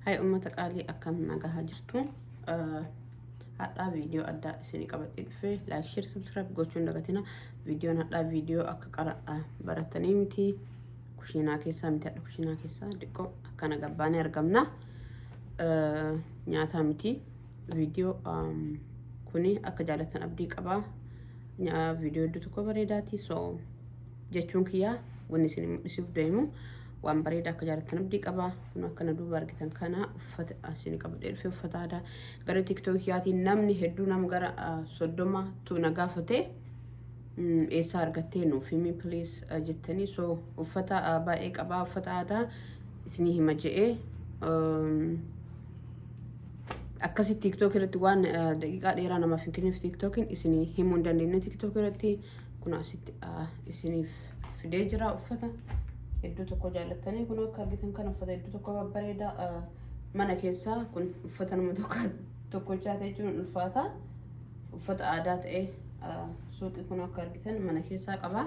Hay ummata qaalii akkam nagahaa jirtu. Hadhaa viidiyoo addaa isinii qabadhee dhufe like share subscribe gochuun dagatina. Viidiyoon hadhaa viidiyoo akka qara baratanii miti kushiinaa keessaa miti hadha kushiinaa keessaa diqqoo akkana gabbaanee argamna. Nyaataa miti viidiyoo kuni akka jaalattan abdii qaba. Viidiyoo hedduu tokko bareedaati so jechuun kiyyaa wanni isin mul'isuuf deemu waan bareedaa akka jaalattan abdii qaba. Kun akkana duuba argitan kana uffata isin qabadhee dhufe uffata aadaa gara tiktookiyyaatiin namni hedduu nama gara 30 tu na gaafate eessaa argattee nuuf himi please jettanii so uffata baay'ee qabaa uffata aadaa isinii hima je'ee akkasi tiktok irratti waan daqiiqaa dheeraa namaaf hin kenniif tiktookiin isinii himuu hin dandeenye tiktok irratti kun asitti isiniif fidee jira uffata hedduu tokko jaallattanii kun akka argitan kan uffata hedduu tokko babbareeda mana keessaa kun uffata nama tokko tokkochaa ta'e jechuun ulfaata uffata aadaa ta'e suuqii kun akka argitan mana keessaa qaba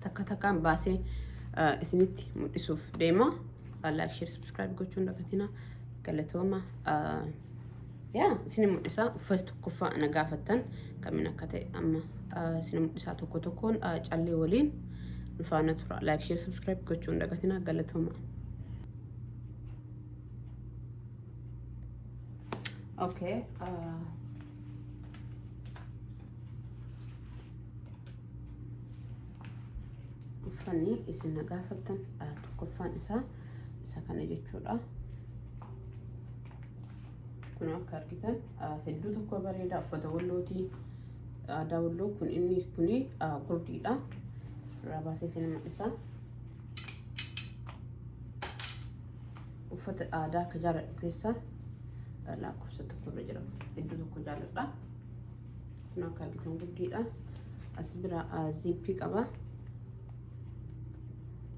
takka takkaan baasee isinitti mul'isuuf deema like share subscribe gochuun dagatina galatooma yaa isin mul'isa uffata tokkoffaa na gaafattan kamiin akka ta'e amma isin mul'isaa tokko tokkoon callee waliin nu faana tura like share subscribe gochuun dagatina galatooma. Okay. Uffanni isin na gaafattan tokkoffaan isaa isa kana jechuudha. Kun akka argitan hedduu tokko bareeda uffata wallootii aadaa walloo kun inni kuni gurdiidha. Irraa baasee isin mul'isa. Uffata aadaa akka jaaladhu keessaa lakkoofsa tokko irra jira. Hedduu tokko jaaladha. Kun akka argitan gurdiidha. As bira ziippii qaba.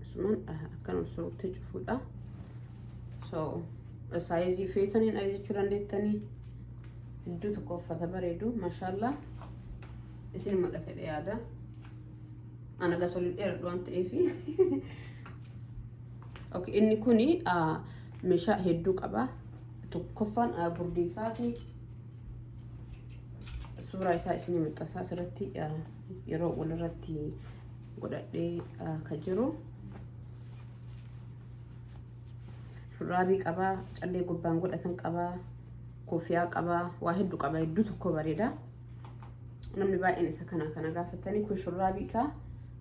Asumaan akkan ol suruttee cufuudha. So saayizii feetaniin ajajachuu dandeettanii hedduu tokko uffata bareedu mashallah isin mul'ate yaada. Ana gas waliin dheeradhu waan ta'eef. Okay, inni kuni meeshaa hedduu qaba. Tokkoffaan gurdii isaati. Suuraa isaa isinii maxxansaa asirratti yeroo walirratti godhadhee kan jiru. Shurraabii qabaa, callee gubbaan godhatan qabaa, kofiyaa qabaa, waa hedduu qaba, hedduu tokko bareeda. Namni baay'een isa kana kana gaafatanii kun shurraabii isaa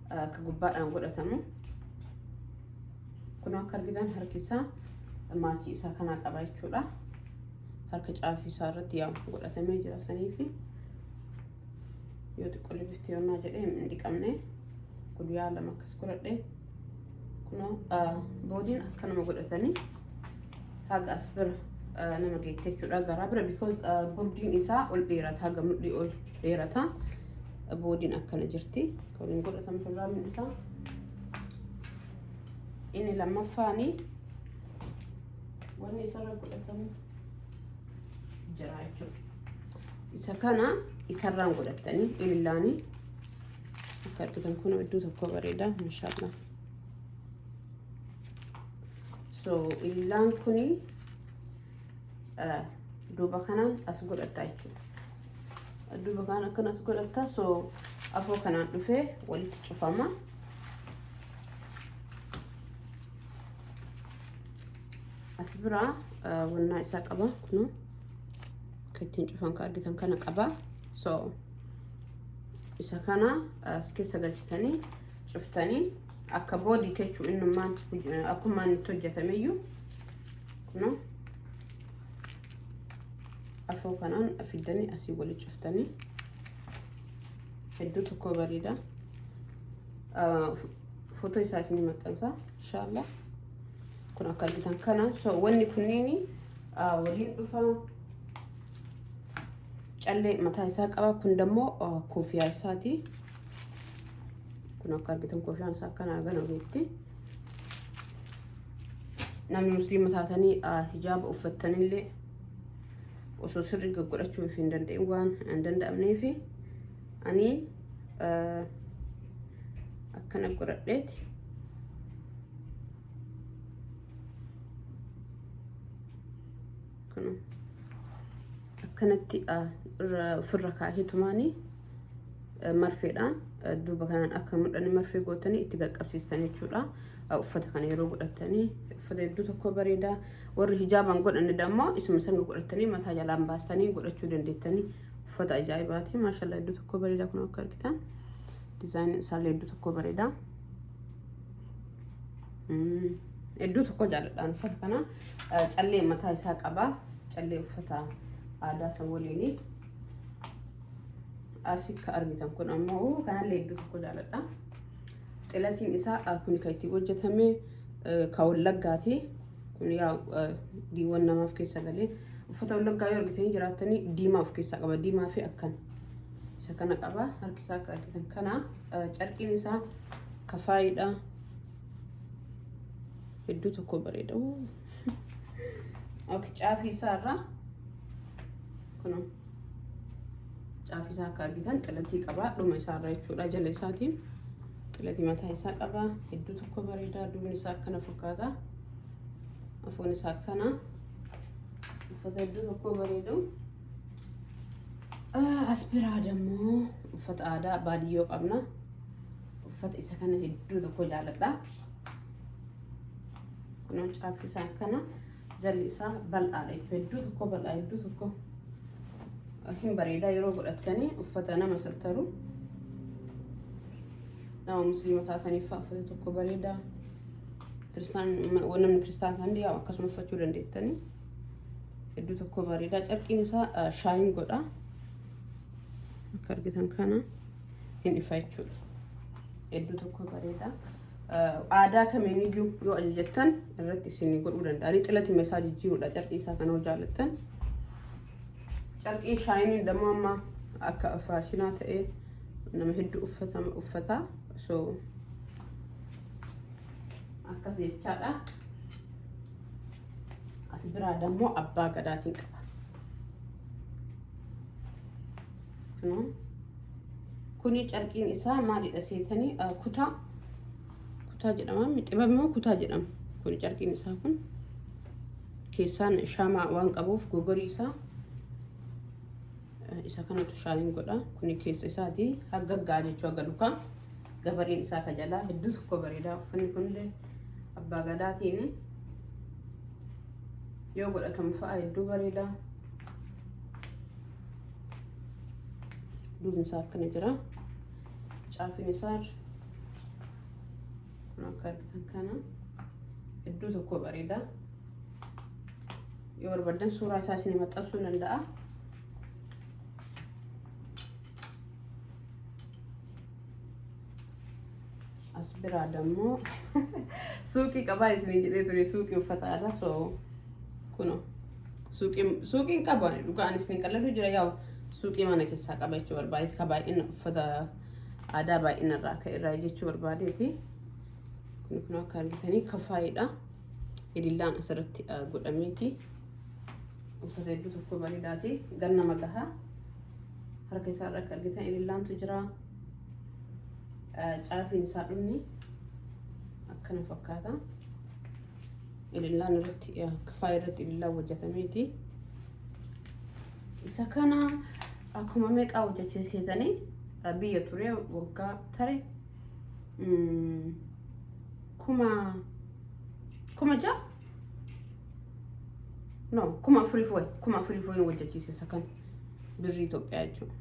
akka gubbaadhaan godhatamu. Kun akka argitan harki isaa maachii isaa kanaa qaba jechuudha. Harka caafii isaa irratti yaa godhatamee jira saniifi yoo xiqqoo bifti yoonnaa jedhee hin dhiqamne guyyaa 2 akkas godhadhe kunoo boodiin akkanuma godhatanii haga as bira nama geette jechuudha garaa bira because gurdiin isaa ol dheerata haga mudhii ol dheerata boodiin akkana jirti waliin godhatamu shurraabni isaa inni lammaffaanii wanni isarra godhatamu jira jechuudha. Isa kana isarraan godhattanii ilillaanii akka argitan kun iddoo tokko bareeda mashallah. So ilillaan kuni duuba kanaan as godhatta jechuudha. Duuba kanaan akkana as godhatta so afoo kanaan dhufee walitti cufama. As biraa wannaa isaa qaba kunoo akka ittiin cufan ka argitan kana qaba. So isa kana as keessa galchitanii cuftanii akka boodii jechuu innummaan akkumaan itti hojjetameyyuu kunoo afoo kanaan fiddanii asii wali cuftanii hedduu tokko bareeda. Footoo isaa isinii maxxansa inshaallah. Kun akka argitan kana so wanni kunniin waliin dhufa callee mataa isaa qaba kun dammoo koofiyaa isaati. Kun akka argitan koofiyaan isaa akkana gana geetti. Namni musliima taatanii hijaaba uffattanillee osoo sirrii gaggodhachuu hin danda'in waan hin danda'amneef ani akkana godhadheeti. Kun akkanatti ofirra kaahetumaanii marfeedhaan duuba kanaan akka mul'anne marfee gootanii itti qaqqabsiistan jechuudha. Uffata kana yeroo godhatanii uffata hedduu tokko bareeda. Warri hijaabaan godhanne dammoo isuma sana godhatanii mataa jalaan baastanii godhachuu dandeettanii, uffata ajaa'ibaati. Maashaallah, hedduu tokko bareeda. Kun akka argitan diizaayiniin isaallee hedduu tokko bareeda. Hedduu tokko jaalladhaan uffata kana. Callee mataa isaa qaba. Callee uffata aadaa san waliini. Asii akka argitan kun ammoo kanallee hedduu tokko jaalladha. Xilatiin isaa kun kan ittiin hojjetame kan Wallaggaati. Kun yaa diiwwan namaaf keessa galee, uffata Wallaggaa yoo argitanii jiraattanii diimaa of keessaa qaba. Diimaa fi akkan isa kana qaba. Harki isaa akka argitan kana carqiin isaa kafaayiidha. Hedduu tokko bareeda. Okay, caafii isaa irraa kun caafii isaa akka argitan xilatii qaba. Dhuma isaarra jechuudha, jala isaatiin xilatii mataa isaa qaba. Hedduu tokko bareeda. Duubni isaa akkana fakkaata. Afuun isaa akkana. Uffata hedduu tokko bareedu. As biraa dammoo uffata aadaa baadiyyoo qabna. Uffata isa kana hedduu tokko jaaladha. Kunoo caafii isaa akkana, jalli isaa bal'aadha jechuudha. Hedduu tokko bal'aa, hedduu tokko hin bareedaa. Yeroo godhattanii uffata nama sattaru, nama musliima taataniif uffata tokko bareedaa. Kiristaan, namni kiristaan ta'an yaa akkasuma uffachuu dandeettanii. Hedduu tokko bareedaa. Carqiin isaa shine godha. Akka argitan kana hin ifa jechuudha. Hedduu tokko bareeda. Aadaa kamiiniyyuu yoo ajajattan irratti isin godhuu danda'anii xilatima isaa jijjiiruudha carqii isaa kana yoo jaallattan. Carqiin shineiin dammoo amma akka faashinaa ta'ee nama hedduu uffata. So akkas jechaadha. As biraa dammoo abbaa gadaatiin qaba. Kunoo kuni carqiin isaa maalidha seetanii? Kutaa, kutaa jedhama, xibaba moo kutaa jedhama. Kuni carqiin isaa kun keessaan shaamaa waan qabuuf gogorii isaa isa kanatu shine godha. Kuni keessa isaati hagaggaa jechuu, haga lukaa. Gabariin isaa ka jalaa hedduu tokko bareedaa. Uffanni kunillee abbaa gadaatiin yoo godhatamu fa'a hedduu bareedaa. Duubni isaa akkana jira. Caafiin isaa kun akka argitan kana hedduu tokko bareeda. Yoo barbaadan suuraa isaa isin maxxansuu danda'a. As biraa dammoo suuqii qabaa isinii jedhee ture, suuqii uffata aadaa. So kuno suuqiin qaba. Dhugaan isin qalladu jira, yaa'u suuqii mana keessaa qaba jechuu barbaade, ka baay'ina uffata aadaa baay'ina irraa ka irraa jechuu barbaadeeti. Kun akka argitanii kafaayiidha. Ilillaan asirratti godhameeti. Uffata hedduu tokko bareedaati. Ganna gahaa. Harka isaarra akka argitan ilillaantu jira. Caafiin isaa dhumni akkana fakkaata. Ilillaan irratti, kafaayii irratti ilillaan hojjetameeti. Isa kana akkuma meeqaa hojjechiisetanii biyya ture waggaa tare 6,000, no, 4,000 wayi, 4,000 wayi hojjechiise isa kana, birrii Itoophiyaa jechuudha.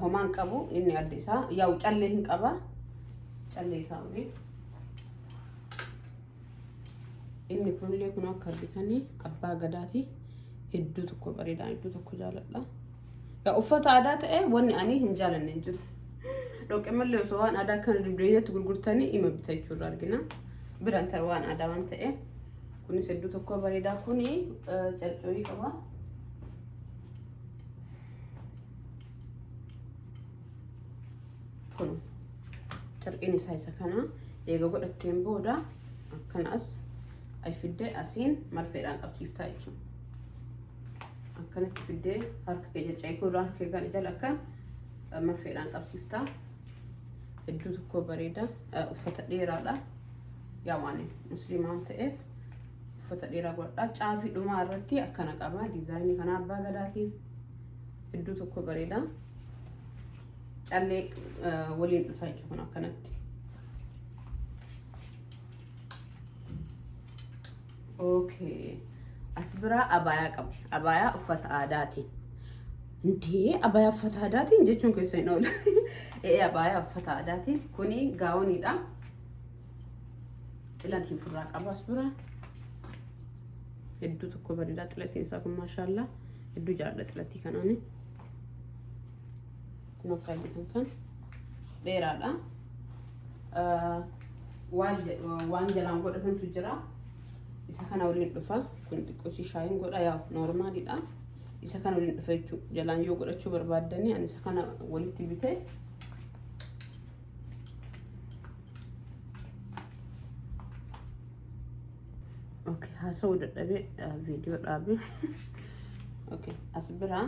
Homaan qabu inni adda isaa yaa'u callee hin qaba, callee isaa olii. Inni kunillee kun akka argitanii abbaa gadaati. Hedduu tokko bareedaa, hedduu tokko jaaladha. Uffata aadaa ta'e wanni ani hin jaalanne hin jiru. Dhoqqee malee osoo waan aadaa kana dibdeeyyatti gurgurtanii ima bita jechuudha argina. Biraan ta'e waan aadaa waan ta'e. Kunis hedduu tokko bareedaa. Kuni carqii wayii qaba. Kun carqiin isaa isa kana. Eega godhatteen booda akkana as ay fiddee asiin marfeedhaan qabsiiftaa jechuudha. Akkanatti fiddee harka kee jajjaa'ee irraa harka kee kan jala akka marfeedhaan qabsiiftaa. Hedduu tokko bareeda. Uffata dheeraadha. Yaa waan musliimaa waan ta'eef uffata Uffata dheeraa godhadha. Caafii dhumaa irratti akkana qaba. Diizaayinii kana abbaa gadaatiin hedduu tokko bareeda. Callee waliin dhufa jechuudha kun akkanatti. Okay. As biraa abaayaa qaba. Abaayaa uffata aadaati. Intee abaayaa uffata aadaatiin jechuun keessa hin oolu. Ee, abaayaa uffata aadaatiin kuni gaawoniidha. Xilatiin furraa qaba as bira. Hedduu tokko bareeda xilatiin isaa kun, maashaallaa. Hedduu jaalladha xilatii kanaani. Kun akka argitan kan dheeraadha. Waan jalaan godhatantu jira. Isa kana waliin dhufa. Kun xiqqoo ishii shaayiin godha, yaa noormaaliidha. Isa kana waliin dhufa jechuudha. Jalaan yoo godhachuu barbaaddanii ani isa kana walitti bitee. Okay, haasawuu dadhabee viidiyoo dhaabee. Okay, as biraa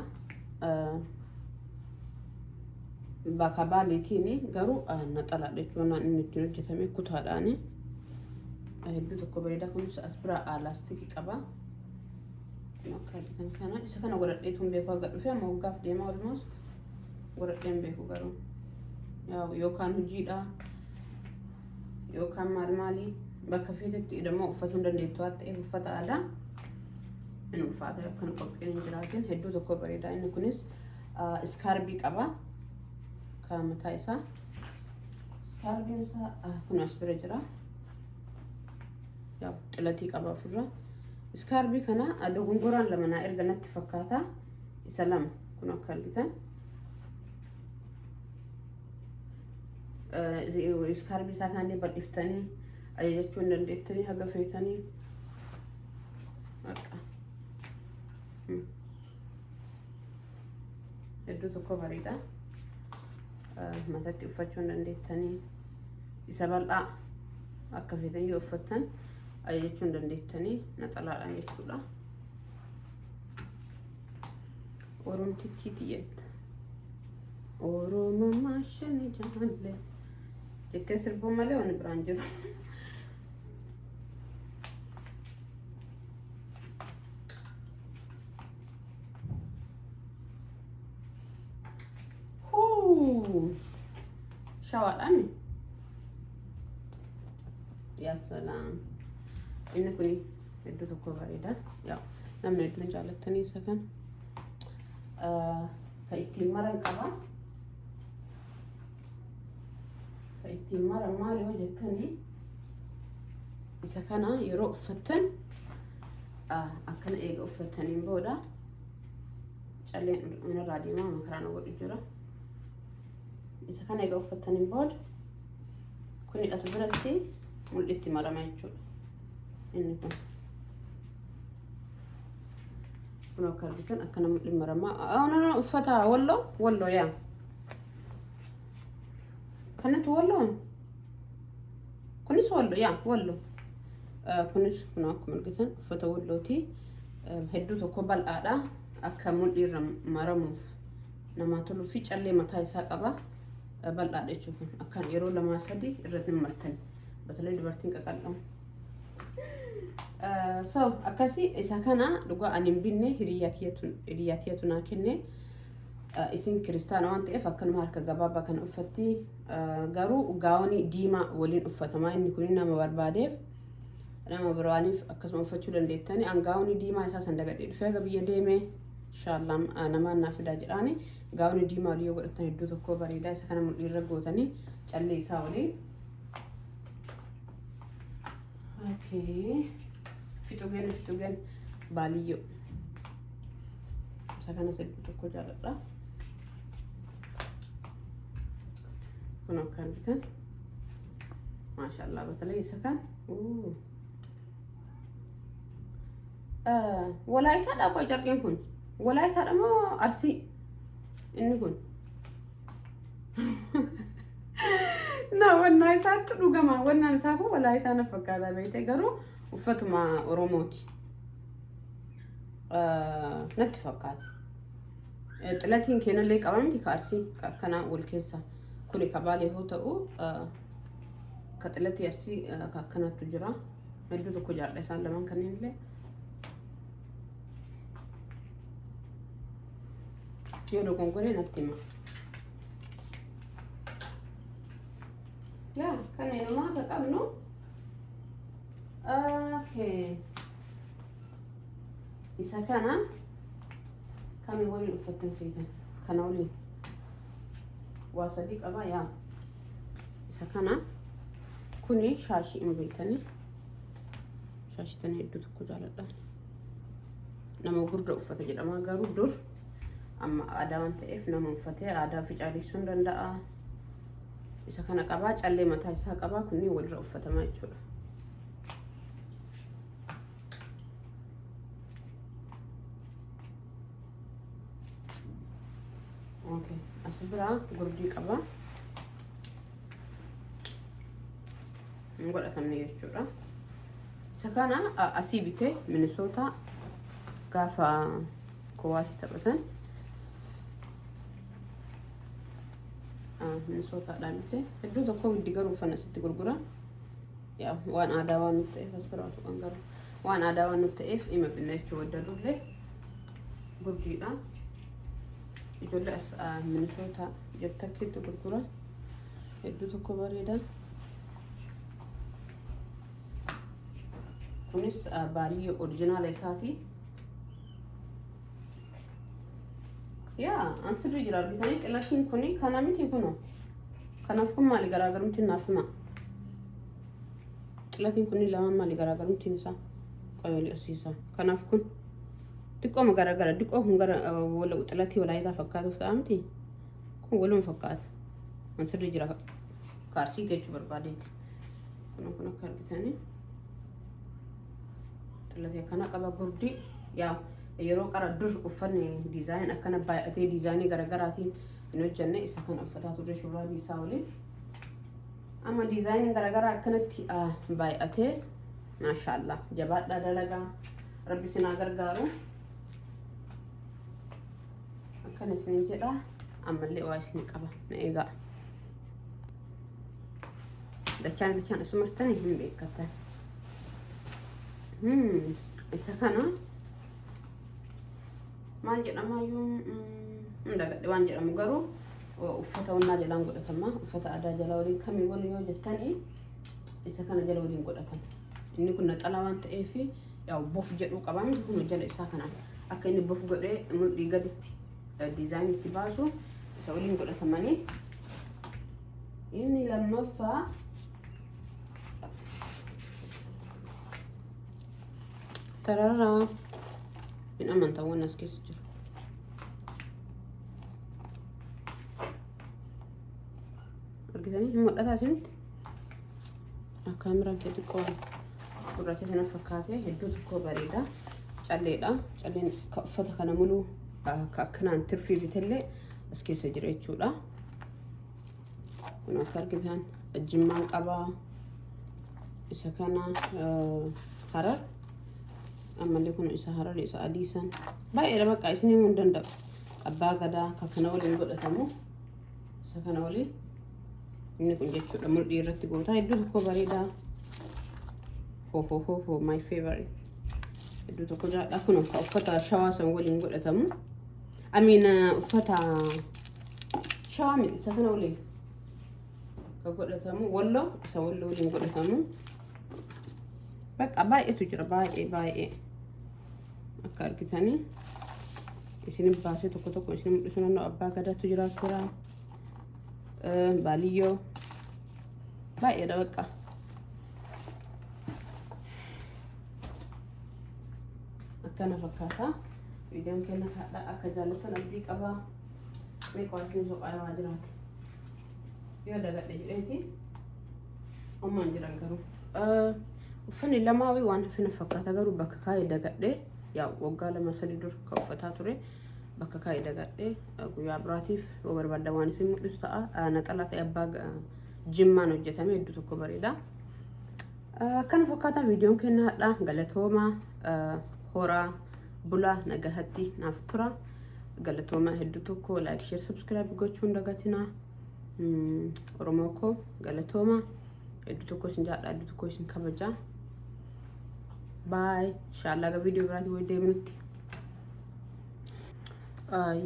bakka baaleetiin garuu naxalaadha jechuun inni ittiin hojjetame kutaadhaani. Hedduu tokko bareeda. Kunis as biraa laastikii qaba. Kun akka argitan kana isa kana godhadheetu hin beeku haga dhufe. Amma waggaaf deema almost, godhadhee hin beeku garuu. Yookaan hojiidha yookaan maal maalii bakka feetetti hidhamoo uffatuu hin dandeettu waan ta'eef uffata aadaa hin ulfaata akkana qophiin hin jiraatin. Hedduu tokko bareeda. Inni kunis iskaarbii qaba kan mataa isaa. Iskaarbiin isaa kun as bira jira. Yaa, xilatii qaba ofirra. Iskaarbii kana dogongoraan lama naa erga natti fakkaata. Isa lama kun akka argitan. Iskaarbii isaa kanallee bal'iftanii ajajachuu hin dandeettanii haga feetanii. Bakka. Hedduu tokko bareeda. Matatti uffachuu hin dandeettanii. Isa bal'aa akka feetan yoo uffattan ajajachuu hin dandeettanii naxalaadhaan jechuudha. Oromtittii xiyyeetta. Oromoo maashini jaalle jettee sirbuu malee wanni biraan jiru. Huu! Shawaadhaami. Yaa salaam. Inni kun hedduu tokko bareeda. Yaa, namni hedduun jaalattanii isa kana. Kan ittiin maran qaba. Kan ittiin maran maali yoo jettanii, isa kana yeroo uffattan akkana eega uffattaniin booda calleen irraa deemaa makaraan godhu jira. Isa kana eega uffattaniin booda kuni as biratti mul'itti marama jechuudha. Inni kun. Kun akka argitan akkana mul'i marama. Oh, no, no, uffata walloo, walloo yaa. Kanatu walloo. Kunis walloo, yaa walloo. Kunis kun akkuma argitan uffata wallooti. Hedduu tokko bal'aadha. Akka mul'ii irra maramuuf namaa toluu fi callee mataa isaa qaba. Bal'aadha jechuudha kun. Akkaan yeroo lamaa sadi irratti martan. Batalee dubartiin qaqal'oo. So akkasii isa kana dhugaa ani hin binne, hiriyaa kiyyatu naa kenne. Isin kiristaana waan ta'eef akkanuma harka gabaabaa kana uffatti. Garuu gaawonii diimaa waliin uffatamaa inni kun nama barbaadeef nama biraaniif akkasuma uffachuu dandeettani. An gaawonii diimaa isaa san dagadhee dhufee haga biyya deeme. Inshaallah namaan naa fidaa jedhaani. Gaawonii diimaa walii yoo godhatan hedduu tokko bareedaa. Isa kana mudhii irra gootanii callee isaa waliin. Okay. Fixugen fixugen baaliyyoo. Isa kanas hedduu tokko jaalladha. Kun akka argitan maashaallah batalee isa kan. Walaayitaadha qoy, carqiin kun. Walaayitaadha moo Arsii? Inni kun. Na wannaa isaatti dhugama. Wannaan isaa kun walaayitaa na fakkaata beekte, garuu uffatuma Oromooti. Natti fakkaata. Xilatiin keenallee qaba miti ka Arsii ka akkanaa wal keessa. Kuni ka Baalee yoo ta'u, ka xilatii Arsii ka akkanaatu jira. Hedduu tokko jaalladha isaan lamaan kanneen illee. Yoo dogongoree natti hima. Yaa kanneenumaa akka qabnu. Okay. Isa kana kamii waliin uffattan seetan? Kana waliin. Waa sadii qaba yaa. Isa kana kuni shaashii hin beektanii. Shaashii tana hedduu tokko jaaladha. Nama gurda uffata jedhama garuu dur amma aadaa waan ta'eef nama uffatee aadaa fi caalessuu hin danda'a. Isa kana qabaa, callee mataa isaa qabaa, kunniin walirra uffatamaa jechuudha. Okay. As biraa gurdii qaba. Hin godhatamne jechuudha. Isa kana asii bitee Minisoota gaafa kowaasii taphatan Minisootaadhaan bite. Iddoo tokko widdi garuu uffana asitti gurgura. Yaa waan aadaa waan nutti ta'eef as biraa tuqan garuu waan aadaa waan nutti ta'eef ima binna jechuu wadda dullee gurdiidha. Ijoollee as Minisoota jirtakkiitti gurgura. Hedduu tokko bareeda. Kunis baaliyyoo original isaati. Yaa an sirrii jira argitanii xilatiin kuni kana miti kuno. Kanaaf kun maali garaagarumtiin naaf hima. Xilatiin kun lamaan maali garaagarumtiin isaa? Qoyoolii osiisaa. Kanaaf kun xiqqooma garaagara xiqqoo kun gara xilatii walaayitaa fakkaatuuf ta'a miti. Kun waluma fakkaata. An sirrii jira kaarsii jechuu barbaadeeti. Kun akka argitanii xilatii akkana qaba gurdii. Yaa yeroo qara dur uffanni design akkana baay'atee design garaagaraatiin hin hojjenne, isa kana uffataa turre shurraabii isaa waliin. Amma design garaagaraa akkanatti baay'atee, maashaallah, jabaadhaa dalagaa, rabbi isin haa gargaaru. Akkana isinin jedha, ammallee waa isin qaba na eegaa. Dachaan dachaan asumartanii hin beekatan. Isa kana maal jedhamaayyuu hin dagadhe waan jedhamu garuu uffata onnaa jalaan godhatama. Uffata aadaa jala waliin kamii waliin yoo jettanii isa kana jala waliin godhatama. Inni kun naxalaa waan ta'eef yaa bof jedhuu qaba miti, kun jala isaa kanaan akka inni bof godhee mudhii gaditti design itti baasu isa waliin godhatamanii. Inni lammaffaa tararraa hin amantaawwan as keessa jiru. Argitanii hin mul'ataa isinitti? Kaameraan kee xiqqoo gurraacha sana fakkaate, hedduu tokko bareeda. Calleedha. Calleen uffata kana muluu akka akkanaan tirfii bitellee as keessa jira jechuudha. Kun akka argitan jimmaan qabaa. Isa kana Harar. Ammallee kun isa Harar isa adii san. Baay'eedha bakka isin himuu hin danda'u. Abbaa gadaa akka kana waliin godhatamu. Isa kana waliin. Inni kun jechuudha mudhii irratti gootaa, hedduu tokko bareedaa. Ho ho ho ho, my favorite. Hedduu tokko jaadha kun akka uffata shawaa san waliin godhatamu. I mean, uffata shawaa miti, isa kana waliin ka godhatamu, walloo isa walloo waliin godhatamu. Bakka baay'eetu jira, baay'ee baay'ee akka argitanii isin baasee tokko tokko isin mul'isu naannoo abbaa gadaatu jira jira baaliyyoo baay'eedha bakka. Akkana fakkaata. Viidiyoon keenya haadha akka jaallattan abdii qabaa. Meeqa isin soqaa waa jiraate. Yoo dagadhe jedheeti ammaan jiran garuu. Uffanni lamaa waan hafina fakkaata garuu bakka kaa'ee dagadhe, yaa waggaa 2 3 dur kan uffataa ture bakka kaa'ee dagadhe, guyyaa biraatiif yoo barbaadda waan isin mul'isu ta'a. Naxalaa ta'e abbaa jimmaan hojjetame, hedduu tokko bareeda. Akkana fakkaata viidiyoon keenya hadha. Galatooma, horaa bulaa, nagahatti naaf tura. Galatooma hedduu tokko, like, share, subscribe gochuun dagatinaa. Oromoo koo galatooma, hedduu tokko isin jaadha, hedduu tokko isin kabajaa. Bye. Inshaallah ga viidiyoo biraatii wayii deemnutti.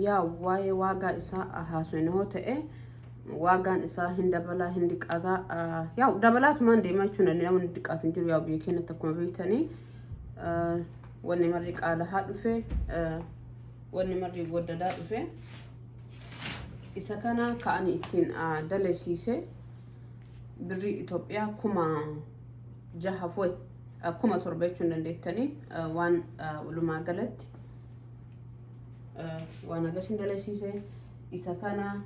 Yaa, waa'ee waagaa isaa haasofne hoo ta'e, waagaan isaa hin dabalaa, hin diqqaataa. Yaa, dabalaatumaan deemaa jechuun namni diqqaatu hin jiru. Yaa, biyya keenyatti akkuma beektanii wanni marri qaalahaa dhufe, wanni marri waddadaa dhufe. Isa kana ka'anii ittiin dalasiise birrii Itoophiyaa 6,000 fu'e, 7,000 jechuun dandeettanii. Waan walumaa galatti waan akkasiin dalasiise. Isa kana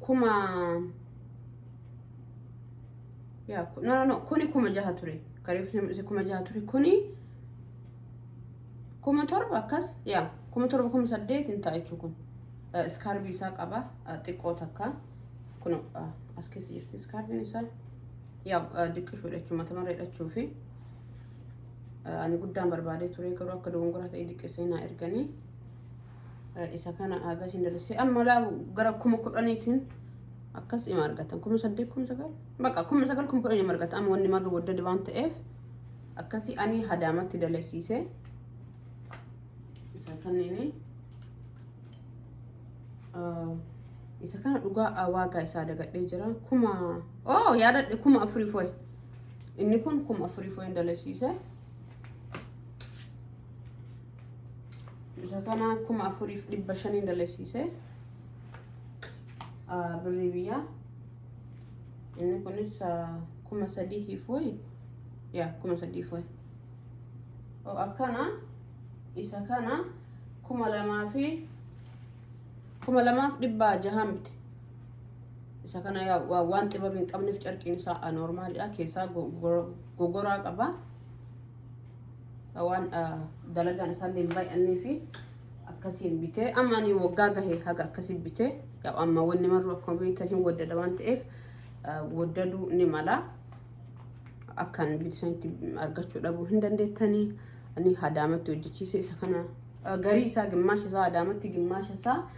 kuma, yaa, no, no, no, kuni 6,000 ture. Kariif 6,000 ture. Kuni 7,000 akkas, yaa, 7,000, 8,000 hin ta'a jechuu. Kun iskaarbii isaa qaba, xiqqoo takka kun as keessa jirti iskaarbiin isaa. Yaa, diqqishuudha jechuun matamarra hidhachuu fi ani guddaan barbaadee ture, garuu akka dogongoraa ta'e diqqisee naa erganii. Isa kana agasiin dalessee amma laa gara 10,000tiin akkas ima argatan, 8,000, 9,000, bakka 9,000, 10,000 ima argatan. Amma wanni marri waddade waan ta'eef akkasii ani Hadaamatti dalasiise isa kanneen. Isa kana dhugaa waagaa isaa dagadhee jira. Kuma, oh, yaadadhe, 4,000 fo'e. Inni kun 4,000 fo'e dalasiise. Isa kana 4,500 dalasiise birrii biyyaa. Inni kunis 3,000 fo'e, yaa, 3,000 fo'e. Akkana isa kana 2,000 fi 2,600 bite. Isa kana waan xibaba hin qabneef carqiin isaa noormaalidha. Keessaa gogoraa qaba. Waan dalagaan isaallee hin baay'annee fi akkasiin bitee. Amma ani waggaa gahe haga akkasiin bitee. Amma wanni marru akkuma beektan hin waddada waan ta'eef waddaduu ni mala. Akkan bitisanitti argachuu dhabuu hin dandeettanii. Ani Hadaamatti hojjechiise isa kana. Garii isaa, gimmaasha isaa Hadaamatti, gimmaasha isaa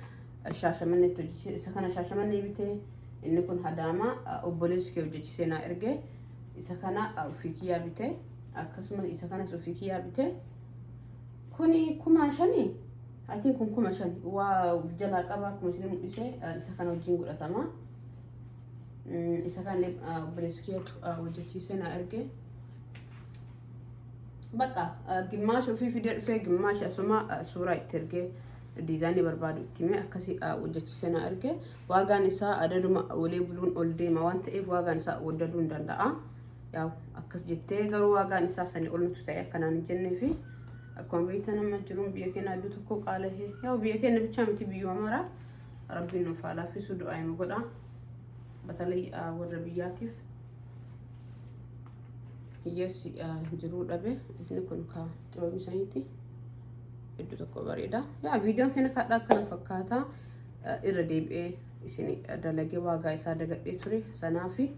Shaashamanneetti hojjechiise. Isa kana Shaashamannee bitee. Inni kun Hadaama obboleessi kee hojjechiisee naa erge. Isa kana ofii kiyyaa bitee. Akkasumas isa kanas ofii kiyyaa bitee. Kuni 5,000. Atiin kun 5,000 waa of jalaa qaba. Akkuma isin mul'ise isa kana wajjin godhatama. Isa kana obboleessi kiyyatu hojjechiisee naa erge. Bakka gimmaasha ofii fidee dhufee, gimmaasha asuma suuraa itti ergee, diizaayinii barbaadu itti himee, akkasii hojjechiisee naa erge. Waagaan isaa adaduma olee buluun ol deema waan ta'eef waagaan isaa waddaduu hin danda'a. Yaa, akkas jettee garuu waagaan isaa sanii ol nuti ta'e akkanaan hin jennee fi akkuma beektan amma jiruun biyya keenya iddoo tokko qaala'ee. Yaa, biyya keenya bichaa miti, biyyuma mara. Rabbiin nuuf haa laaffisu, du'aa hima godha. Batalii warra biyyaatiif hiyyeessi jiruu dhabe. Inni kun ka xibabni saniiti iddoo tokko bareeda. Yaa, viidiyoon keenya kadhaa akkana fakkaata. Irra deebi'ee isin dalagee waagaa isaa dagadhee ture sanaafi.